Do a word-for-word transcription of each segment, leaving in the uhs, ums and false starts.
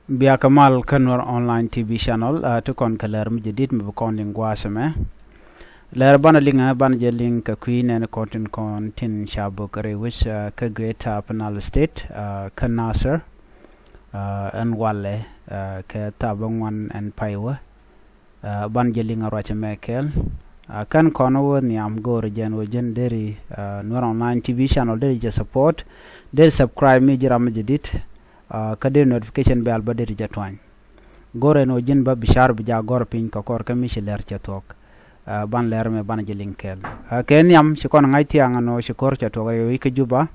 Biakä mal kä Nuer Online T V Channel, ah, ti kɔn kɛ lɛr mi jɛ dit mi bi kɔn liŋ gua̱a̱th ɛmɛ. Lɛr banɛ liŋ, ah, banɛ jɛ liŋ kɛ kui̱ nɛn kɔn tin kɔn tin ca bök rɛy wec, ah, kä Greater Upper Nile State, ah, kä Nasir, ah, ɛn walɛ, ah, kɛ thaap bäŋuan ɛn pay wä. Ah, banɛ jɛ liŋ a ruac ɛmɛ kɛɛl. Ah, kɛn kɔn wä nhiam go̱o̱rä jɛn wä ji̱n deri, ah, Nuer Online T V Channel deri jɛ support, deri subscribe mi ji̱ ram mi jɛ dit. Ah, kä dee notification bell bä dee ti jɛ tuany. Go̱rɛ ni ɣöö ji̱n bä bi car bi jaa gɔ̱r piny kɛ kɔr kä mi ci lɛr cɛ thuɔ̱k. Ah, ban lɛr mɛ banɛ jɛ liŋ kɛɛl. Ah, kɛ nhiam ci kɔn ŋa̱c thiaŋ ɛn ɣöö ci ko̱r cɛ tuɔ̱k rɛy wec kä Juba.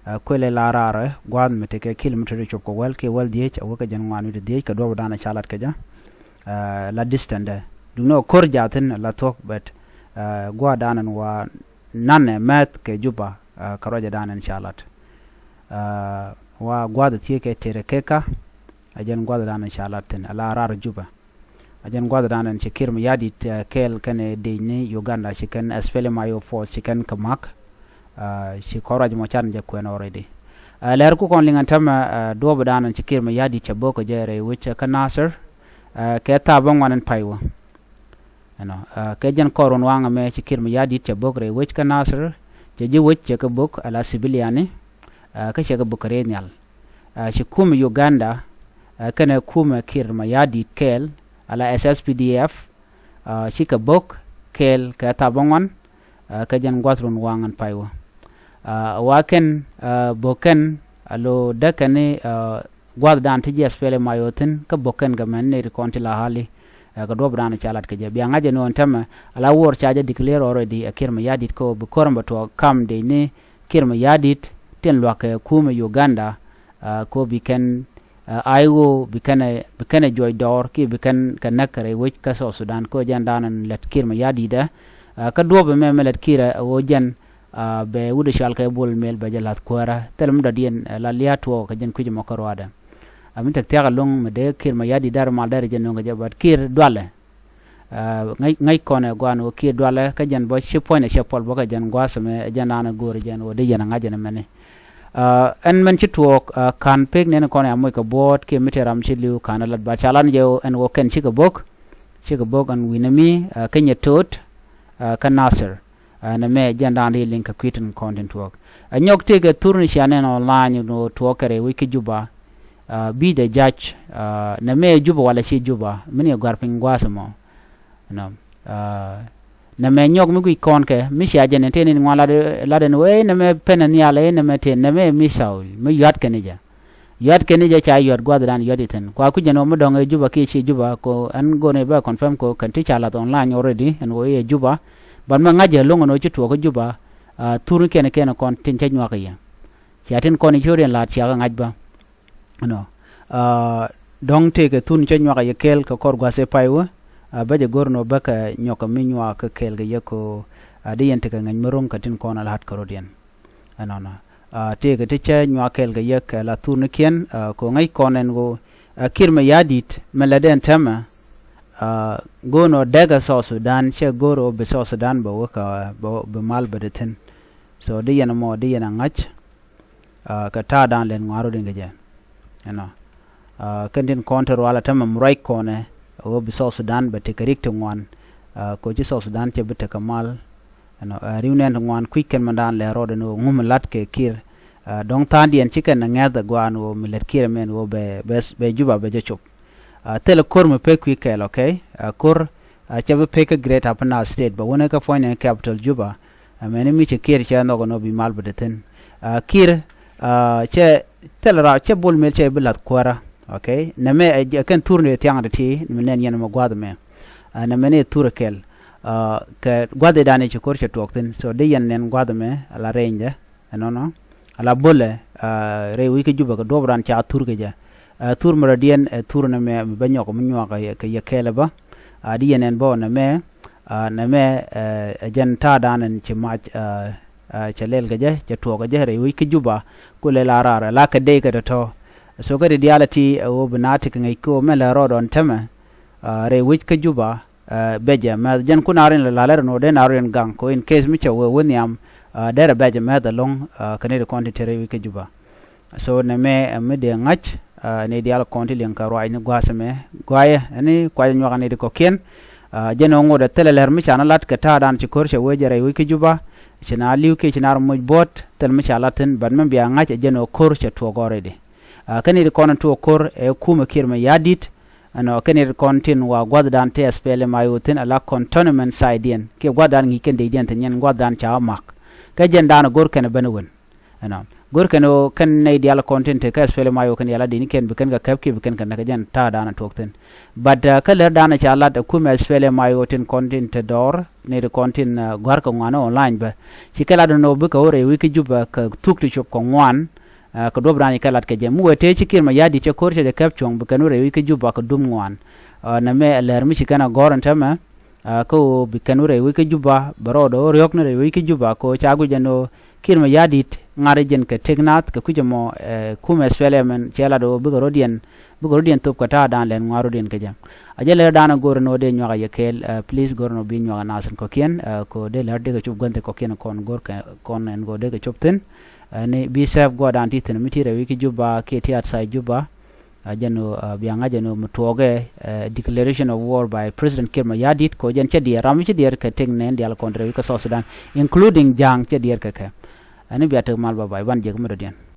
Ah, kuëlɛ la raarɛ gua̱a̱th mi tekɛ kilometer cop kɛ wäl kiɛ wäl dhieec a wä kɛ jɛn ŋuan wi̱cdɛ dhieec kɛ duɔ̱ɔ̱p danɛ ca lat kɛ jɛ. Ah, la distance dɛ duŋni ɣöö ko̱r jaa thi̱n la thuɔ̱k bɛt, ah, gua̱a̱th danɛ wa nanɛ mɛth kɛ Juba, ah, kɛ ruacɛ danɛ ca lat. Ah, wa gua̱a̱th thiee kɛ Terekeka, a jɛn gua̱a̱th danɛ ca lat thi̱n a la raar Juba. A jɛn gua̱a̱th danɛ ci Kiir Mayardit, ah, kɛɛl kɛnɛ dec ni Uganda ci kɛn SPLM-IO force ci kɛn kɛ mak, ah, ci kɔn ruac mɔ can jɛ kuɛn already. Ah, lɛr ku kɔn liŋ ɛn tämɛ, ah, duɔ̱ɔ̱p danɛ ci Kiir Mayardit cɛ bok kɛ jɛ rɛy wec kä Nasir, ah, kɛ thaap bäŋuan ɛn pay wä. Ɛnɔ, ah, kɛ jɛn kɔr wun waŋ ɛmɛ ci Kiir Mayardit cɛ bok rɛy wec kä Nasir, cɛ ji̱ wec cɛ kɛ bok a la civilian ni, ah, kä cɛ kɛ bok kɛ rɛy nhial. Ah, ci kumɛ Uganda, ah, kɛnɛ kumɛ Kiir Mayardit kɛɛl a la SSPDF, ah, cikɛ bok kɛɛl kɛ thaap bäŋuan, ah, kɛ jɛn gua̱th run waŋ ɛn pay wä. Ah, wa kɛn, ah, bok kɛn a lo däk kɛn ni, ah, gua̱th dan ti ji̱ SPLM-IO thi̱n kä bok kɛn kɛ mɛn ni ri kɔn ti la hali, ah, kɛ duɔ̱ɔ̱p dan ca lat kɛ jɛ. Bia ŋa̱c ɛn ɣöö ɛn tämɛ a la wuɔr ca jɛ declare already, ah, Kiir Mayardit kɛ ɣöö bi ko̱r ɛn bɛ tuɔɔk kam dec ni Kiir Mayardit tin lua̱k kɛ kumɛ Uganda, ah, kɛ ɣöö bi kɛn, ah, IO bi kɛn, bi kɛn ɛ juɔc dɔɔr kiɛ bi kɛn kɛ näk kɛ rɛy wec kä South Sudan kɛ ɣöö jɛn dan ɛn lät Kiir Mayardit ɛ. Ah, kä duɔ̱ɔ̱p ɛmɛ mɛ lät Kiir ɛ ɣöö jɛn, ah, bɛ wut ɛ cual kɛ Bol Mel bɛ jɛ la̱th kuäärä thilɛ mi dɔ̱diɛn, ah, la lia̱a̱ tuɔɔk kɛ jɛn kui̱c ɛmɔ kä ruaadɛ. Ah, mi tek thia̱k ɛlɔ̱ŋ mi dee Kiir Mayardit dɛr mal dɛr jɛ nöŋ kɛ jɛ but Kiir dualɛ. Ah, ŋäc, ŋäc kɔn ɛ gua̱a̱n ɣöö Kiir dualɛ kä jɛn bä ci puɔ̱nydɛ cɛ puɔl bä kɛ jɛn gua̱a̱th ɛmɛ jɛn da̱a̱n ɛ go̱o̱r jɛn ɣöö dee yɛn ɛ ŋa̱c ɛn ɛmɛni. Ah, ɛn mɛn ci tuɔɔk, ah, ka̱n pek nɛn kɔn ɛ amoc kɛ buɔ̱ɔ̱t kiɛ mi te ram ci li̱w ka̱n ɛ lat ba ca lan jɛ ɛn ɣöö kɛn cikɛ bok, cikɛ bok ɛn wi̱nɛ mi, ah, kä nyɛ to̱o̱t, ah, kä Nasir. Ah, nɛmɛ jɛn da̱a̱n ri liŋ kɛ kui̱ tin kɔn tin tuɔɔk. Ah, nyɔk tëëkɛ thurni cia nɛn online ni tuɔɔk kɛ rɛy wec kä Juba. Ah, bi dɛ jac, ah, nɛmɛ Juba wala ci Juba mi ni gɔ̱a̱r piny gua̱a̱th ɛmɔ. Ɛnɔ, ah, nɛmɛ nyɔk mi guic kɔn kɛ mi cia jɛn in tëë ni ŋuan lat, lat ɛn wee nɛmɛ pen ɛ nhial ɛ nɛmɛ tëë nɛmɛ mi Saul mi yuat kɛn i̱ jɛ. Yuat kɛn i̱ jɛ ca yuat gua̱th dan yuat i̱ thi̱n kua kui̱c ɛn ɣöö mi dɔ̱ŋ ɛ Juba kiɛ ci Juba ko ɛn go̱n i̱ bɛ confirm ko kɛn ti ca lath online already ɛn ɣöö i̱ ɛ Juba. But mɛ ŋa̱c ɛ lo̱ŋ ɛn ɣöö ci tuɔɔk kä Juba, ah, thurni kɛn kɛn kɔn tin cä nyuak i̱ yɛ. Cia tin kɔn i̱ ci ɣöö riɛn la̱a̱t cia kɛ ŋa̱c bä. Ɛnɔ, ah, dɔ̱ŋ tëëkɛ thurni cä nyuak i̱ yɛ kɛɛl kɛ kɔr gua̱th ëë pay wä, ah, bä jɛ go̱r ɛn ɣöö bä kɛ nyuak kɛ mi nyuak kɛ kɛɛl kɛ yɛ ko, ah, di yɛn tekɛ ŋäc mi ro̱ŋ kɛ tin kɔn a la̱a̱t kɛ rot yɛn. Ɛnɔnɔ. Ah, tëëkɛ ti cä nyuak kɛɛl kɛ yɛ kɛ la thurnikiɛn, ah, kɛ ŋäc kɔn ɛn ɣöö, ah, Kiir Mayardit mɛ lät ɛn täämɛ, ah, go̱o̱n ɔ dɛkɛ South Sudan cɛ go̱o̱r ɔ bi South Sudan bɛ wä kɛ bɛ wä bi mal bɛ di thi̱n. So di yɛn mɔ di yɛn a ŋa̱c, ah, kɛ ta̱a̱ da̱a̱n lɛn ŋuan rot in kɛ jɛ. Ɛnɔ. Ah, kɛn tin kɔn te rual a täämɛ mi ruac kɔnɛ ɣöö bi South Sudan bɛ tekɛ rik ti ŋuan, ah, kɛ ɣöö ci South Sudan cɛ bi tekɛ mal. Ɛnɔ, ah, ri̱w nɛn ti ŋuan kui̱c kɛn mɛn da̱a̱n lɛ rɔɔdɛ ni ɣöö ŋu mi la̱t kɛ Kiir. Ah, dɔ̱ŋ tha̱a̱ŋdiɛn ci kɛn ɛ ŋɛ̈th ɛ gua̱a̱n ɣöö mi lät Kiir ɛmɛn ɣöö bɛ, bɛ, bɛ Juba bɛ jɛ cop. Ah, thilɛ ko̱r mi pek kui̱ kɛɛl, okay? Ah, ko̱r, ah, cɛ bi pek kä Greater Upper Nile State bɛ wänɛ kä puɔ̱ny ni capital Juba. Ah, mɛni mi cɛ Kiir cɛ nhɔk ɛn ɣöö bi mal bɛ te thi̱n. Ah, Kiir, ah, cɛ thilɛ raar cɛ Bol Mel cɛ bi la̱th kuäärä, okay? Nɛmɛ ɛ, ɛ kɛn thurni thiaŋdɛ ti mi nɛn yɛn mɛ gua̱a̱th ɛmɛ. Ah, nɛmɛni ɛ thur ɛ kɛl. Ah, kɛ gua̱a̱th ëëdan i̱ ci ko̱r cɛ tuɔɔk thi̱n. So di yɛn nɛn gua̱a̱th ɛmɛ ala rɛɛnydɛ. Ɛnɔnɔ ala bolɛ, ah, rɛy wec kä Juba kɛ duɔ̱ɔ̱p raan ca thur kɛ jɛ. Ah, thur mi rɔ̱diɛn ɛ thur nɛmɛ mi bä nyɔk mi nyuak kɛ yɛ kɛɛl ɛ bä. Ah, di yɛn ɛn bä ɔ nɛmɛ, ah, nɛmɛ, eh, ɛ jɛn ta̱a̱ da̱a̱n ɛn ci mac, ah, ah, cɛ lɛl kɛ jɛ, cɛ tuɔɔk kɛ jɛ rɛy wec kä Juba. Ku lɛl a raar ɛ la kɛ dey kɛ tɔ̱tɔ̱. So kä di diaal ɛ ti ɛ ɣöö bi na ti kɛ ŋäc kɛ ɣöö mɛn lɛ rɔɔd ɔn täämɛ, ah, rɛy wec kä Juba, ah, bɛ jɛ mɛth jɛn kun a rin la lalɛ rin wä den a rin gaŋ ko in case mi cɛ wee wä nhiam, ah, derɛ bɛ jɛ mɛth ɛlɔ̱ŋ, ah, kɛ ni ri kɔn ti te rɛy wec kä Juba. So nɛmɛ ɛ mi dee ŋa̱c, Ni diaal kɔn ti liŋ kɛ ruac ni gua̱a̱th ɛmɛ gua̱a̱yɛ ɛn ni kuac nyuak ni di kɔ̱kiɛn. Jɛn ɛ ŋot ɛ thilɛ lɛr mi ca ni lat kɛ ta̱a̱dan ci ko̱r cɛ wee jɛ rɛy wec kä Juba. Ci na li̱w kiɛ ci na rɔ moc buɔ̱t thil mi ca lat thi̱n, but mi bia ŋa̱c ɛ jɛn ɛ ko̱r cɛ tuɔɔk already. Kɛn ni di kɔn tuɔɔk ko̱r ɛ kumɛ Kiir Mayardit. Ɛnɔ kɛn ni di kɔn tin wa gua̱thdan ti S P L M I O thi̱n ala cantonment site diɛn kiɛ gua̱thdan ŋi̱i̱c kɛn dee diɛn thi̱n yɛn gua̱thdan ca mak. Kɛ jɛn dan go̱r kɛn ɛ ben wen. Ɛnɔ go̱r kɛn ɣöö kɛn nɛy diaal kɔn tin te kä S P L M I O kɛn diaal a dini kɛn bi kɛn kɛ kɛp kiɛ bi kɛn kɛ näk kɛ jɛn ta̱a̱ daanɔ tuɔɔk thi̱n. But kä lär daanɔ ca lat ɛ kumɛ S P L M I O tin kɔn tin te dɔɔr ni ti kɔn tin gua̱r kɛ ŋuan online bä. Ci kɛ lat ɛn ɣöö bikɛ wä rɛy wi̱c kä Juba kɛ thuk ti cop kɛ ŋuan. Kɛ duɔ̱p daanɔ ci kɛ lat kɛ jɛ mi wee tëë ci Kiir Mayardit cɛ ko̱r cɛ jɛ kɛp cuɔ̱ŋ bi kɛn wä rɛy wi̱c kä Juba kɛ dum ŋuan. Nɛmɛ ɛ lär mi ci kɛn a gɔ̱r ɛn täämɛ. Kä ɣöö bi kɛn wä rɛy wec kä Juba bɛ rɔɔdɛ ɣöö riɔ̱k ni rɛy wec kä Juba kɛ ɣöö ca guic ɛn ɣöö Kiir Mayardit ŋa̱r jɛn kɛ tëk nath kɛ kui̱c ɛmɔ. Kumɛ S P L M ɛn cɛ lat ɣöö bikɛ rɔ̱diɛn bikɛ rɔ̱diɛn thop kɛ ta̱a̱ da̱a̱n lɛn ŋua̱r rɔ̱diɛn kɛ jɛ. A jɛ lɛr da̱a̱n ɛ go̱r ɛn ɣöö dee nyuak a yɛ kɛɛl. Please go̱r ɛn ɣöö bi nyuak a nath ɛn kɔ̱kiɛn kɛ ɣöö dee lɛr dee kɛ cop gua̱n thil kɔ̱kiɛn kɔn go̱r kɛ kɔn ɛn ɣöö dee kɛ cop thi̱n. Ni bi sɛp gua̱a̱r da̱a̱n ti thi̱n mi ti rɛy wec kä Juba kiɛ ti outside Juba. A jɛn ɣöö bia ŋa̱c ɛn ɣöö mi tuɔɔkɛ declaration of war by President Kiir Mayardit kɛ ɣöö jɛn cɛ diɛɛr ram mi cɛ diɛɛr kɛ tëk nɛn diaal kɔn te rɛy wi̱c kä South Sudan, including Ja̱a̱ŋ cɛ diɛɛr kɛ kɛ. Ɛn ni bia tek mal, bye bye, ban jek mi dɔ̱diɛn.